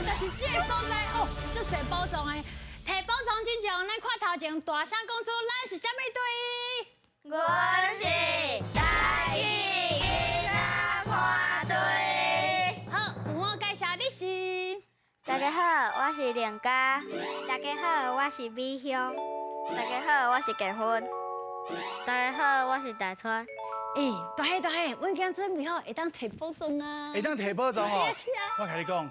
就是這个所在哦，足濟寶藏的。提寶藏進前，咱看頭前大聲講出咱是啥物隊？阮是台語囡仔伴隊。好，自我介紹，你是？大家好，我是林嘉。大家好，我是美香。大家好，我是建芬。大家好，我是大川。欸，大兄大兄，阮今準備好會當提寶藏啊！會當提寶藏哦！是啊。我共你講，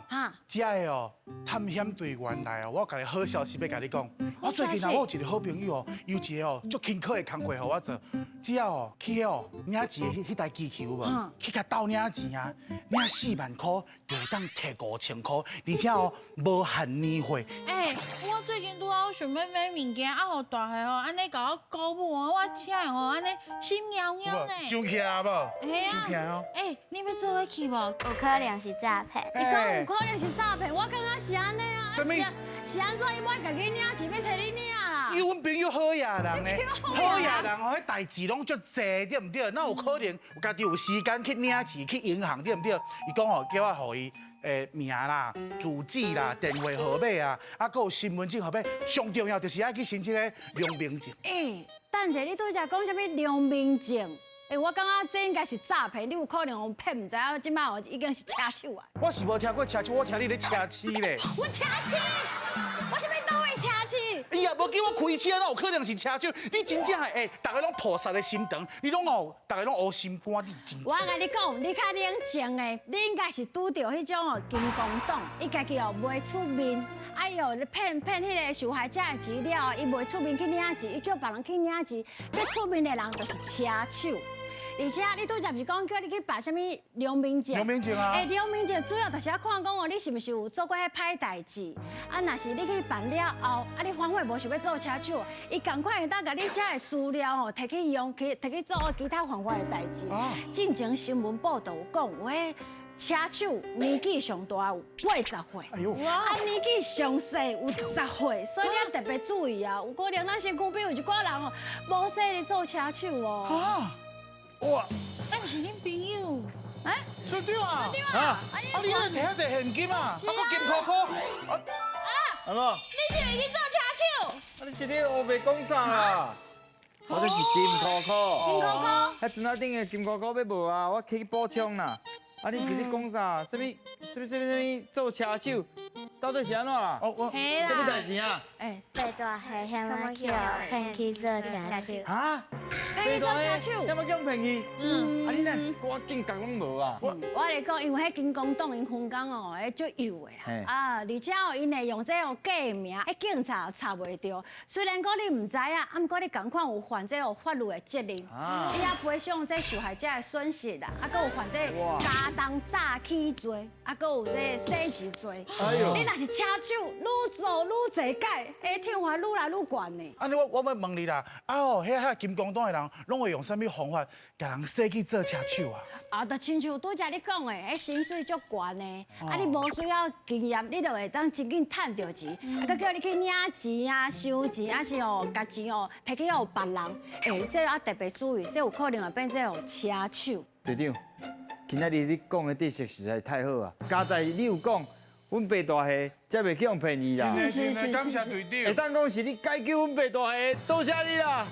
遮的哦，探險隊員來哦，我共你好消息欲共你講。我最近啊，我有一個好朋友哦，有一個哦，足輕巧的工課予我做，只要哦去哦領錢的彼台機器有無？去共鬥領錢啊，領4萬箍就會當提5000箍，而且哦無限年會。欸，我最近拄好想欲買物件，啊，予大俠吼按呢共我鼓舞哦，我才會吼按呢心搖搖呢。上起來無？上起來哦！欸，你欲做伙去無？有可能是詐騙。伊講有可能是詐騙，我感覺是按呢啊。啥物？是按怎？伊欲家己領錢，欲揣你領啦？伊阮朋友好野人呢，好野人哦，彼代誌攏足濟，對毋對？哪有可能有家己有時間去領錢去銀行，對毋對？伊講哦，叫我予伊名啦、住址啦、電話號碼啊，啊，閣有身份證號碼，上重要就是愛去申請个良民證。欸，等者你拄才講啥物良民證？欸，我感覺這應該是詐騙，你有可能予騙，毋知影這擺哦已經是車手啊。我是無聽過車手，我聽你咧車痴咧。我車痴，我啥物佗位車痴？伊也無叫我開車，哪有可能是車手？你真正係欸，逐个攏菩薩的心腸，你攏哦，逐个攏烏心肝，你真。我共你講，你較冷靜的，你應該是拄著彼種哦金光黨，伊家己哦袂出面。哎喲，你騙騙彼个受害者的錢了，伊袂出面去領錢，伊叫別人去領錢，欲出面的人就是車手。而且你拄才毋是講叫你去辦啥物良民證？良民證啊！欸，良民證主要就是愛看講哦，你是毋是有做過彼歹代誌？啊，若是你去辦了後，啊，你反悔無想欲做車手，伊仝款會當共你遮的資料吼，提去用，去提去做其他犯法的代誌。進前新聞報道有講，有彼車手年紀上大有80歲，啊年紀上細有10歲，所以你要特別注意啊！有可能咱身軀邊有一寡人哦，無勢咧做車手哦。哇！那毋是恁朋友？欸，村長啊！村長啊！啊，你哪提遐濟現金啊？啊，閣金箍箍！啊，阿嬤，你是毋是去做車手？啊，你是咧烏白講啥啦？我這是金箍箍。金箍箍。彼船仔頂的金箍箍欲無啊，我去補充啦。啊，你是咧講啥？啥物？啥物？啥物？啥物？做車手？到底是按怎啦？哦，我，啥物代誌啊？欸，白大蝦嫌仔去予騙去做車手。啊？騙去做車手？嫌仔去予騙去？嗯。啊，你若一寡警覺攏無啊？我來講，因為彼金光黨𪜶分工哦，彼足幼的啦。啊，而且哦，𪜶會用這個假名，彼警察查袂著。雖然講你毋知影，啊，毋過你仝款有犯這個法律的責任。你也賠償這受害者的損失啦，啊，閣有犯這加重詐欺罪，啊，閣有這洗錢罪。哎喲！你若是車手，愈做愈濟屆，彼懲罰愈來愈懸呢。按呢我欲問你啦，啊哦，彼金光黨的人，攏會用啥物方法共人洗去做車手啊？啊，就親像拄才你講的，彼薪水足懸的，啊，你無需要經驗，你就會當真緊趁著錢，啊，閣叫你去領錢啊、收錢，抑是哦，共錢哦，提去予別人，欸，這要特別注意，這有可能會變做車手。隊長，今仔日你講的知識實在太好啊！佳哉你有講，阮白大蝦才袂去予騙去啦。是是是，感謝隊長。會當講是你解救阮白大蝦，多謝你啦。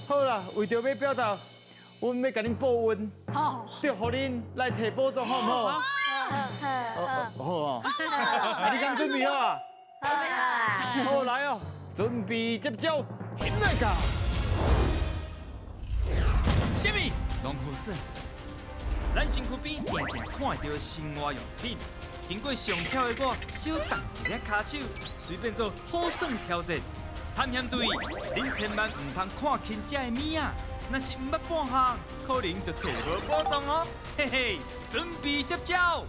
好啦，為著欲表達，阮欲共恁報恩，祝福恁來提寶藏，好毋好？好，好，好哦。啊，你敢準備好啊？好啊。好來哦，準備接招，起來噶！啥物攏好耍？咱身軀邊定定看會著生活用品，經過上巧的我，小動一下跤手，隨便做好耍挑戰。探險隊，恁千萬毋通看輕這个物仔，若是毋捌半項，可能就提無寶藏哦。嘿嘿，準備接招。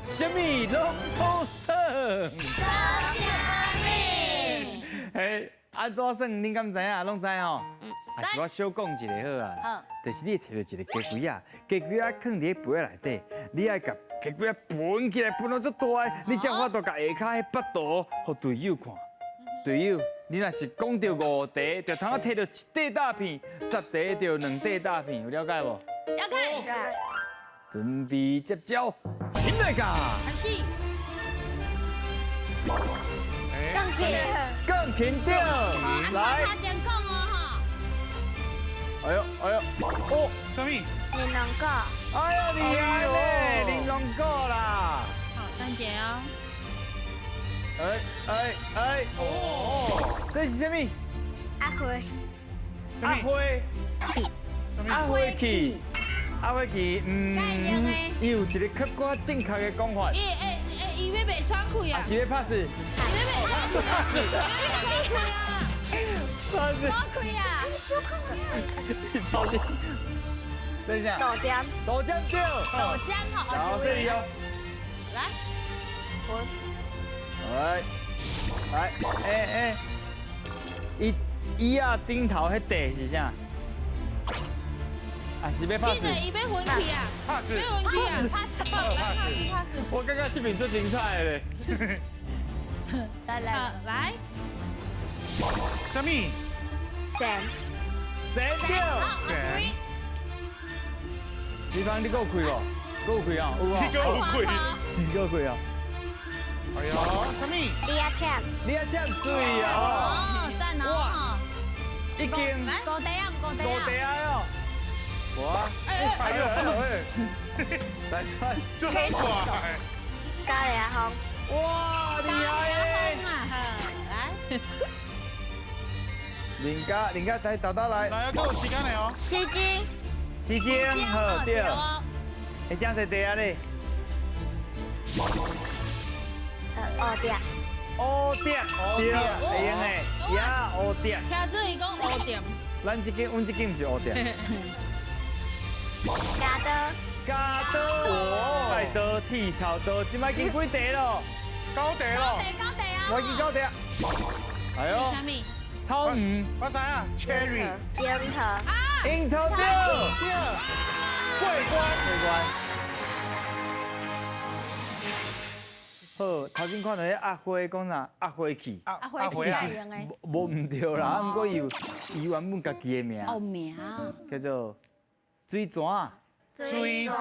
啥物攏好耍？做啥物？嘿，按怎耍？恁敢知影？攏知吼？啊是我小講一下好啊。好。就是你提著一个雞胿仔，雞胿仔囥佇彼杯仔內底，你愛共雞胿仔歕起來，歕到足大个，你才有法度共下跤彼腹圖予隊友看。隊友，你若是講著五塊，就通提著一塊大片；十塊就兩塊大片，有了解無？了解。準備接招，起来噶。开始。钢琴。钢琴对。来。他先讲哦哈。哎呦哎呦，哦，啥物？玲珑果。哎呦厉害嘞，玲珑果啦。好，等一下哦。哎哎哎，哦，这是啥物？阿辉。阿辉。阿辉去。阿辉去，嗯。伊有一个客观正确的讲法。伊哎哎，伊欲袂喘气啊？是欲拍死？伊欲袂喘气啊？拍死。喘气啊！小可到底？等一下。豆浆。豆浆对。豆浆好。好，这里哦。来。来，来，哎哎，伊椅仔顶头彼块是啥？啊，是欲拍死？伊欲昏去啊！拍死！欲昏去啊！拍死！拍死！拍死！我感觉这边最精彩的咧。来来来，啥物？神。神对。好，李芳，你阁有开无？阁有开啊？有啊。你阁有开？你阁有开啊？哎呦，啥物？李阿倩。李阿倩水啊！哦，赞哦！已经。五块啊，五块啊。五块哦。哇！哎呦，来算。这很快。高粱风。哇，厉害耶！好，来。林家，林家来，豆豆来。来啊，阁有时间的哦。丝巾。丝巾，好对。会真济地啊咧。乌蝶。乌蝶，对，会用的，呀，乌蝶。听这伊讲乌蝶。咱这间，阮这间毋是乌蝶。铰刀。铰刀，菜刀、剃头刀，这摆已经几块咯？九块咯。九块啊！我已经九块。哎呦。啥物？草莓。我知影，cherry。樱桃。樱桃对。对。过关。过关。好，头先看到彼阿辉讲啥？阿辉去。阿辉去。无毋对啦，毋过伊有伊原本家己的名。哦，名。叫做水泉。水泉。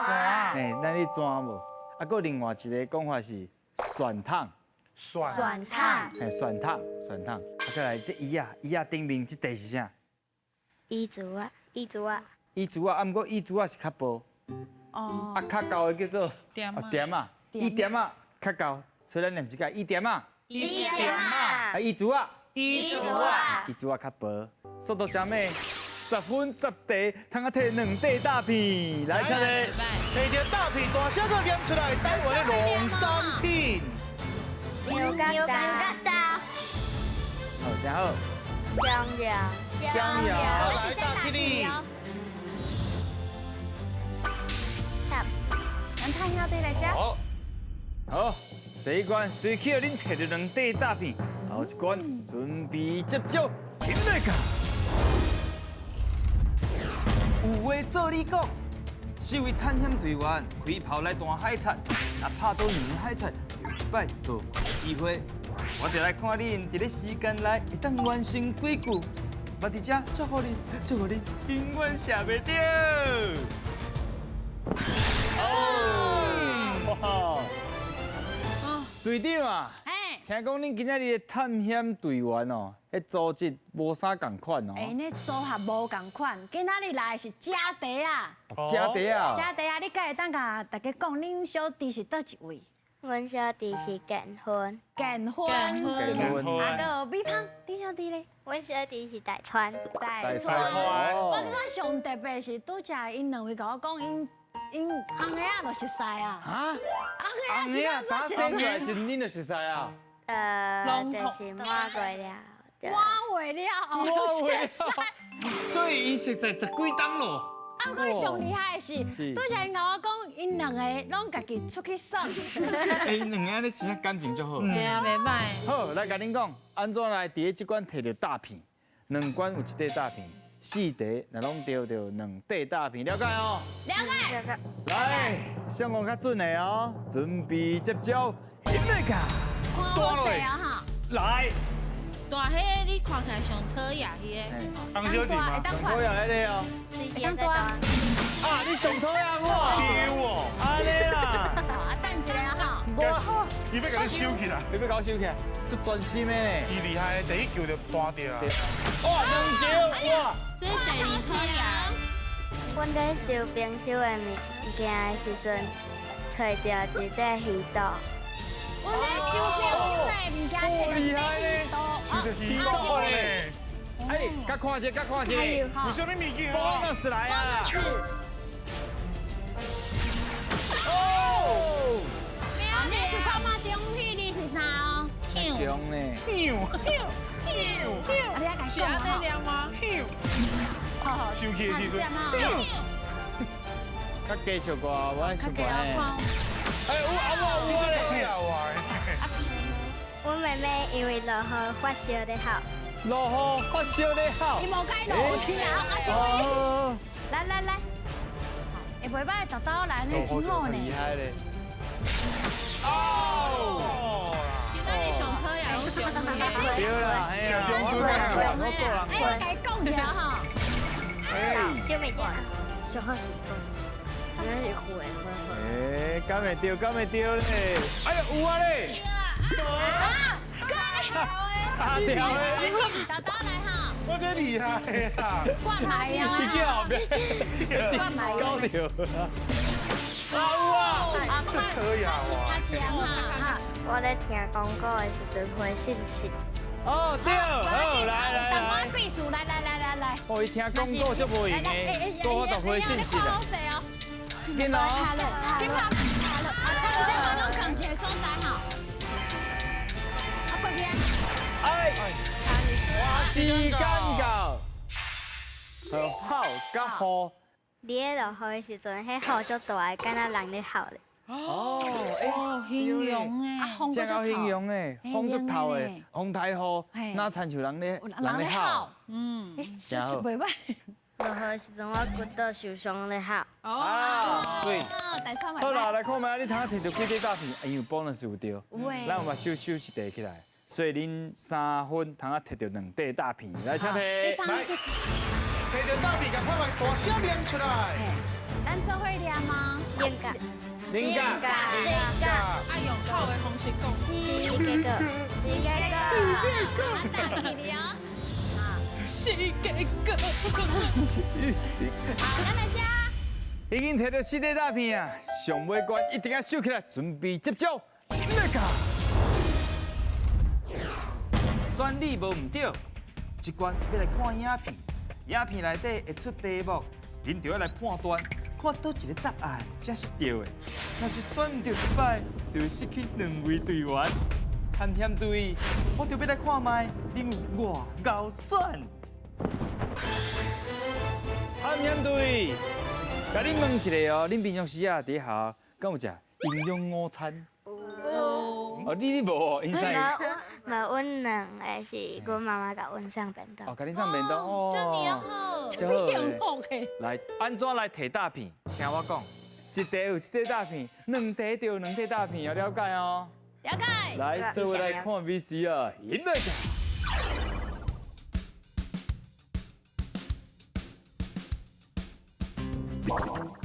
嘿，咱咧泉无？啊，阁另外一个讲法是蒜桶。蒜桶。嘿，蒜桶，蒜桶。啊，阁来这椅仔，椅仔顶面这块是啥？椅子啊，椅子啊。椅子啊，啊，毋过椅子啊是较薄。哦。啊，较厚的叫做垫仔。垫仔，椅垫仔。较厚，所以咱念一个椅垫仔，椅垫仔，啊椅子仔，椅子仔，椅子仔较薄，速度真慢，10分10块，通啊提2块大片，来，请你，提一个大片，大声阁念出来，台湾的农产品。牛角刀，好，真好。香料，香料，来大片。咱探兄弟来吃。好。好，第一关随去予恁提著2块大片，后一关准备接招，起来噶。有话做你讲，四位探险队员开炮来弹海贼，若拍到两个海贼，就有一摆做怪的机会。我就来看恁伫咧时间内会当完成几句。嘛伫遮祝福恁，祝福恁永远射袂著。哦，哇！队长啊，听讲恁今仔日的探险队员哦，彼组织无啥仝款哦。欸，那组合无仝款，今仔日来的是嘉德啊。嘉德啊。嘉德啊，你敢会当共大家讲，恁小弟是佗一位？阮小弟是建芬。建芬。建芬。啊，阁有美芳，你小弟咧？阮小弟是大川。大川。我感觉上特别是拄才𪜶两位共我讲𪜶。𪜶红的仔就熟似啊！啊？红的仔打生出来时恁就熟似啊？就是满月了。满月了后熟似。所以𪜶熟似十几冬咯。啊，毋过上厉害的是，拄才𪜶共我讲，𪜶两个拢家己出去耍。欸，𪜶两个按呢真正感情足好。对啊，袂歹。好，来共恁讲，按怎来伫咧这关提著大片，两关有一块大片。四题若拢对，就2块大片，了解哦？了解。来，相公较准的哦，准备接招，起来噶。看好势啊哈！来。大迄个你看起来上讨厌彼个。红小姐吗？上讨厌彼个哦。会当大。啊，你上讨厌我。是哦。按呢啦。啊，等哇！伊欲共你收起來，伊欲共我收起來，足專心的呢。伊厲害，第一球就彈著啊！哇，兩球哇！這是第二次啊。阮咧收冰箱的物件的時陣，揣著一塊魚肚。阮咧收冰箱的物件，揣著一塊魚肚。收著魚肚咧。哎，佮看一下，佮看一下。有啥物物件？bonus 來啊！哦。你是看嘛中彼字是啥哦？中呢？你爱是按呢念嗎？好好，收起的時陣。較繼續過，我想看。哎，有啊有啊有啊咧！我妹妹因為落雨發燒咧哭。落雨發燒咧哭。伊無該落去啊！啊，這位，來來來，會袂歹，豆豆來呢，真好呢。厲害咧！哦，今仔日上課也攏中的。對啦，哎呀，我個人。哎，我共伊講一下吼。哎，小物件，上好是講，那是灰灰灰。哎，敢會對，敢會對咧？哎呀，有啊咧！啊，哥咧！啊對咧！豆豆來哈。我這厲害啊！灌牌啊！你叫後邊。灌牌。高掉。啊有啊！這可以啊！他講哈。我咧聽廣告的時陣回信息。哦對，好來來來。我必須來來來來來。哦，伊聽廣告足無閒的，多我就回信息啦。緊哦。緊拍。啊，差一點嘛，攏仝一个所在吼。啊，過去啊。哎。時間到。好佮雨。佇咧落雨的時陣，彼雨足大个，敢若人咧哭咧。哦，哎，形容哎，這夠形容的，風足透的，風台雨，哪親像人咧人咧哭。嗯，真好。袂歹。落雨的時陣，我骨頭受傷咧哭。哦，水。好啦，來看覓，你通摕著幾塊大片，因為 bonus 有著，咱嘛收收一塊起來，所以恁3分通摕著2塊大片，來請摕。來，摕著大片，共看覓大聲念出來。咱做伙念嗎？念甲。念甲。念甲。啊，用哭的方式講。四個個，四個個。啊，大氣了。四個個。好，咱來吃。已經摕著4塊大片啊，上尾關一定要收起來，準備接招。那個。選你無毋對，這關欲來看影片，影片內底會出題目，恁就要來判斷，看佗一個答案才是對的。若是選毋對一擺，就會失去2位隊員。探險隊，我就欲來看覓，恁有偌𠢕選。探險隊，共恁問一下哦，恁平常時啊，佇學校敢有食營養午餐？有。哦，你無哦，𪜶使。無，阮兩个是阮媽媽共阮送便當。哦，共恁送便當哦。這爾好，這幸福的。來，按怎來摕大片？聽我講，一塊有一塊大片，兩塊就有兩塊大片，有了解哦。了解。來，做伙來看 VCR，引來。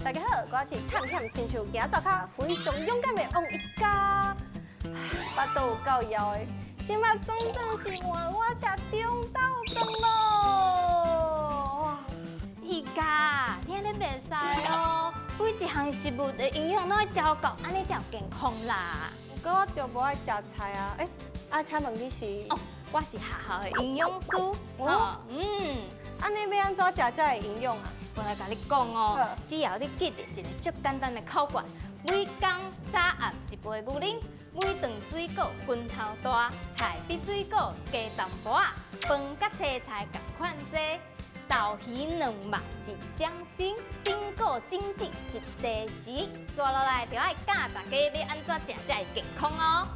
大家好，我是探險親像行灶跤，非常勇敢的王一嘉。腹肚有夠枵的，這擺總算是換我食中晝頓咯。一嘉，你按呢袂使哦，每一項食物的營養攏愛照顧，按呢才有健康啦。不過我就無愛食菜啊。欸，啊，請問你是？哦，我是學校的營養師。哦，按呢欲按怎食才會營養啊？我來共你講哦，只要你記得一个足簡單的口訣，每工早暗一杯牛奶，每頓水果拳頭大，菜比水果加淡薄仔，飯佮青菜仝款濟，豆魚卵肉一掌心，頂個整子一茶匙，紲落來就愛教大家欲按怎食才會健康哦。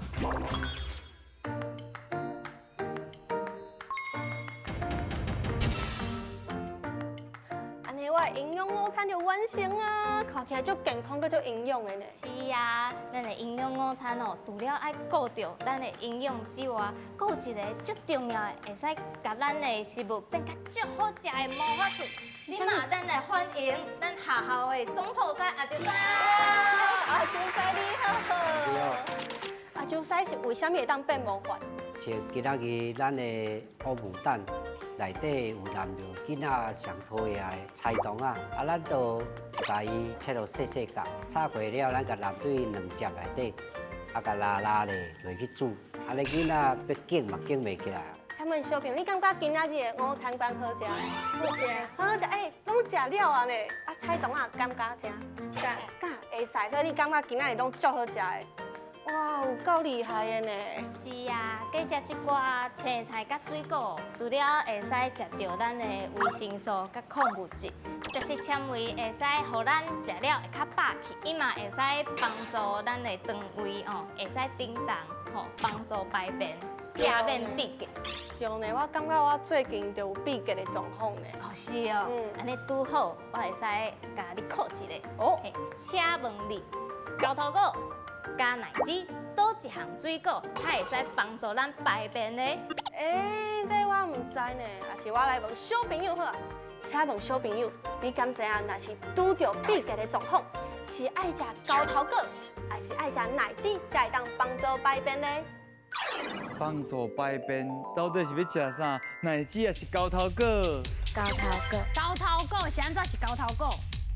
我的營養午餐就完成啊，看起來足健康，閣足營養的呢。是啊，咱的營養午餐哦，除了愛顧著咱的營養之外，閣有一個足重要的，會使共咱的食物變較足好食的魔法術。這馬咱來歡迎咱學校的總鋪師阿周師。阿周師你好。周师是为啥物会当变魔法？像今仔日咱的乌牡丹内底有含著囡仔上讨厌的菜茼仔，啊，咱就共伊切落细细角，炒过了，咱共淋对卵汁内底，啊，共拉拉咧落去煮，按呢囡仔欲拣嘛拣袂起来。请问小朋友，你感觉今仔日的午餐敢好食？好食，好食，欸，拢食了啊呢。啊，菜茼仔敢敢食？敢，敢会使，所以你感觉今仔日拢足好食的。哇，有够厉害的呢！是啊，加食这寡青菜佮水果，除了会使食著咱的维生素佮矿物质，膳食纤维会使予咱食了会较饱去，伊嘛会使帮助咱的肠胃哦，会使振动吼，帮助排便，避免秘结。对呢，我感觉我最近就有秘结的状况呢。哦，是哦，按呢拄好，我会使共你考一下。哦，请问你，猴头果加奶汁，佗一项水果，才会使帮助咱排便呢？欸，这我毋知呢，抑是我来问小朋友好啊。请问小朋友，你敢知影，若是拄著秘结的状况，是爱食猴头果，抑是爱食奶汁，才会当帮助排便呢？帮助排便，到底是欲食啥？奶汁抑是猴头果？猴头果。猴头果是按怎是猴头果？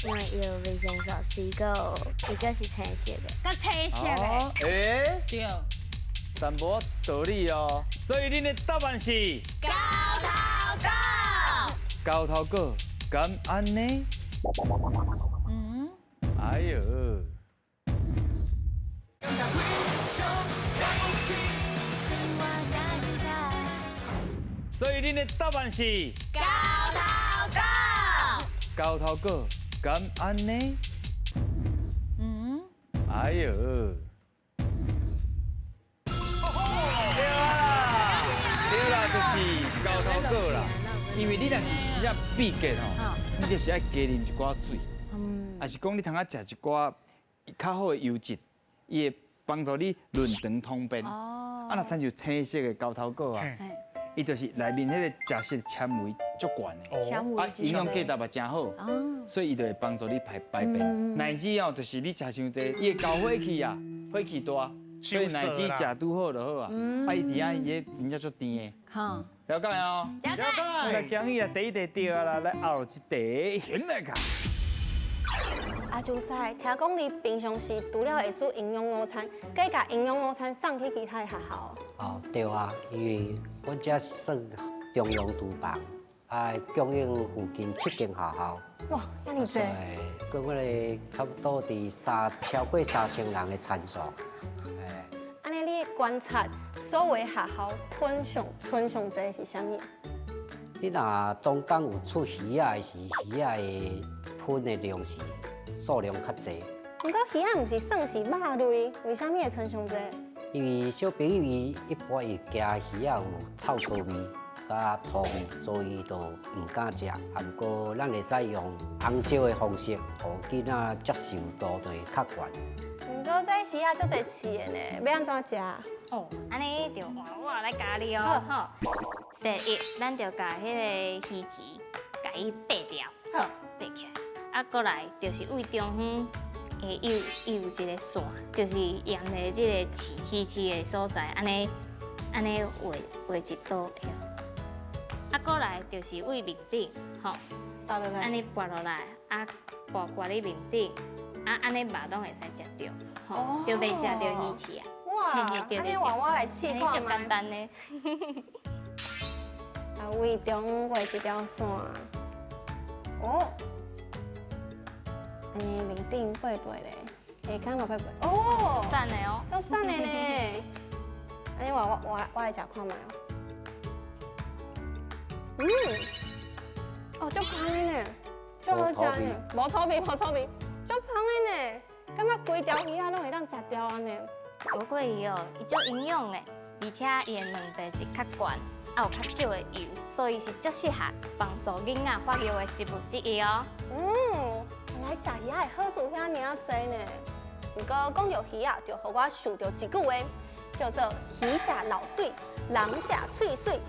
因为有维生素 C，阁一个是青色的。阁青色的。欸，对。淡薄道理哦。所以恁的答案是？猴头果。猴头果，敢按呢？嗯。哎呦。所以恁的答案是？猴头果。猴头果，敢按呢？嗯。哎呦。对啦，对啦，就是猴头果啦。因为你若是真正秘结吼，你就是爱加啉一寡水，抑是讲你通仔食一寡较好的油脂，伊会帮助你润肠通便。啊，若亲像青色的猴头果啊。伊就是内面彼个膳食纤维足悬的，啊，营养价值嘛真好，所以伊就会帮助你排排便。奶汁哦，就是你食伤济，伊会搞火气啊，火气大，所以奶汁食拄好就好啊。啊，伊伫遐伊真正足甜的。好，了解哦。了解。来，恭喜啊，第一题对啊啦，来后一题，先来看。阿周师，听讲你平常时除了会煮营养午餐，阁共营养午餐送去其他的学校。哦，对啊，因为阮遮算中央厨房，啊，供应附近7间学校。哇，遐尔济。阁阮个差不多伫超过3000人的餐数。哎。按呢，你观察所有学校喷上剩上济是啥物？你若当工有出鱼仔的时，鱼仔的喷的量是数量较济。毋过鱼仔毋是算是肉类，为啥物会剩上济？因为小朋友伊一般会惊鱼仔有臭臭味、佮土味，所以就毋敢食。啊，毋过咱会使用红烧的方式，予囡仔接受度就会较悬。毋过这鱼仔足济刺的呢，欲按怎食？哦，按呢就换我来教你哦，吼。第一，咱就共彼个鱼鳍共伊掰掉，好，掰起来。啊，过来就是位中央，伊有一个线，就是沿咧这个刺鱼刺的所在，按呢按呢画画一刀。啊，过来就是位面顶，吼，按呢拔落来，啊，刮刮咧面顶，啊，按呢肉拢会使食著，吼，就袂食著鱼刺啊。哇，按呢换我来试看觅。足简单的。啊，位中画一条线，哦。按呢面顶掰掰咧，下跤嘛掰掰。哦，赞的哦，足赞的呢。按呢我来食看觅哦。嗯，哦，足香的呢，足好食呢，无土味，无土味，足香的呢。感觉规条鱼仔拢会当食著按呢。魔鬼鱼哦，伊足营养的，而且伊的蛋白质较悬，啊有较少的油，所以是足适合帮助囡仔发育的食物之一哦。嗯，原来食鱼仔的好处遐尔啊济呢。毋过讲著鱼仔，就予我想著一句话，叫做鱼食老水，人食喙水。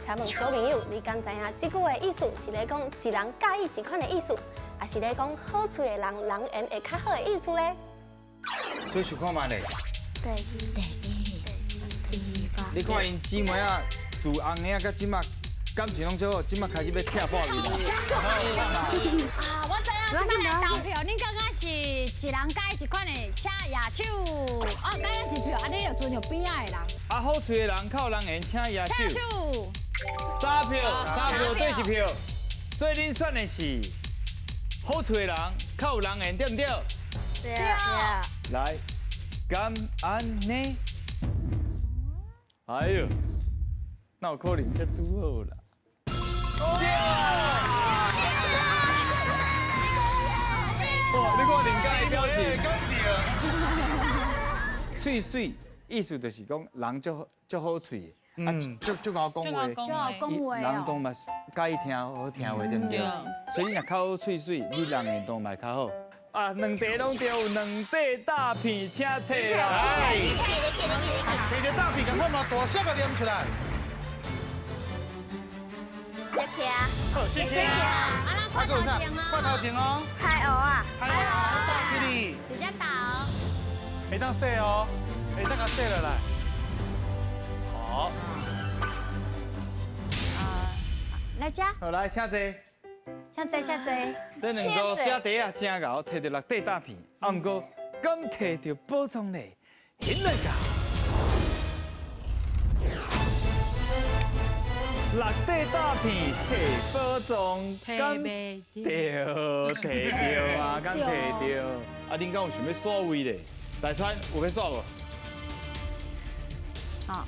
请问小朋友，你敢知影这句话的意思是咧讲一人佮意一款的意思，抑是咧讲好喙的人人缘会较好的意思咧？小想看觅咧。第一，第一。你看𪜶姊妹仔，自红婴到这马感情攏足好，这马开始欲拆破面啦。啊，我知影这摆来投票，恁感觉是一人佮意一款的，请举手。啊，佮意一票，啊，你就尊重边仔的人。啊，好喙的人较有人缘，请举请手。手。三票，三票对一票，所以恁选的是好喙的人较有人缘，对毋对？对。来，敢按呢？哎呦，哪有可能这拄好啦？对哇，你看林家的表情，喙媠意思就是讲人足足好喙的，啊，足足𠢕讲话，人讲嘛佮意听好听话，对毋对？所以你若较好喙媠，你人缘当嘛较好。啊，两块拢对，有两块大片，请提来。提个大片，赶快拿大声个念出来。谢谢。好，谢谢。啊，咱看头前哦。看头前哦。海鷗啊。海鷗，大霹雳。直接打哦。会当洗哦，会当共洗落来。好。啊，来吃。好，来，请坐。请坐，请坐。这两组吃茶仔真𠢕，提著六块大片，啊，毋过敢提著宝藏咧？现来噶。六块大片提宝藏，敢对，提著啊，敢提著？啊，恁敢有想欲刷位咧？大川有欲刷无？好。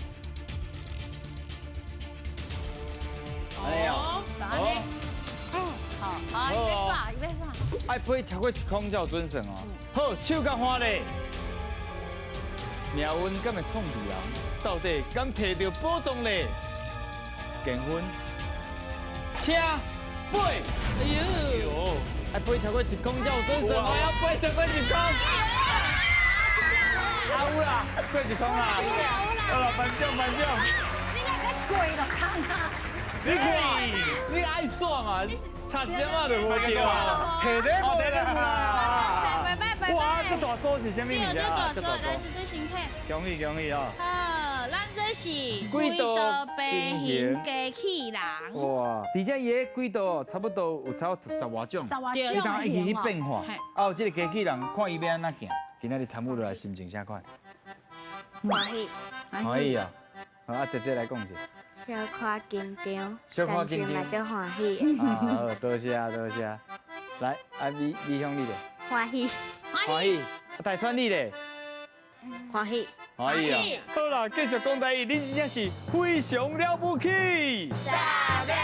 哎呀，好。好，伊欲刷，伊欲刷。爱飞超过一空才有准算哦。好，手共换咧。命运敢会创治人？到底敢提著宝藏咧？见分，请飞。哎呦，爱飞超过一空才有准算，我要飞超过一空。啊有啦，过一空啦。好啦，颁奖颁奖。你那个过就空啊。你看，你爱耍嘛？差一点仔就无著啊！提礼物啦！哇，这大组是啥物物件？这大组来自这先睇。恭喜恭喜哦！好，咱这是轨道飞行机器人。哇！而且伊个轨道差不多有超十外种，十外种，你当一直去变化。啊，有这个机器人看伊欲按怎行，今仔日参与落来心情啥款？欢喜。欢喜啊！好，啊，姐姐来讲一下。小可紧张，小可紧张，嘛足欢喜。啊，好，多谢多谢。来，啊，李李兄你咧？欢喜，欢喜。大川你咧？欢喜，欢喜啊！好啦，继续讲台语，你真正是非常了不起。大家。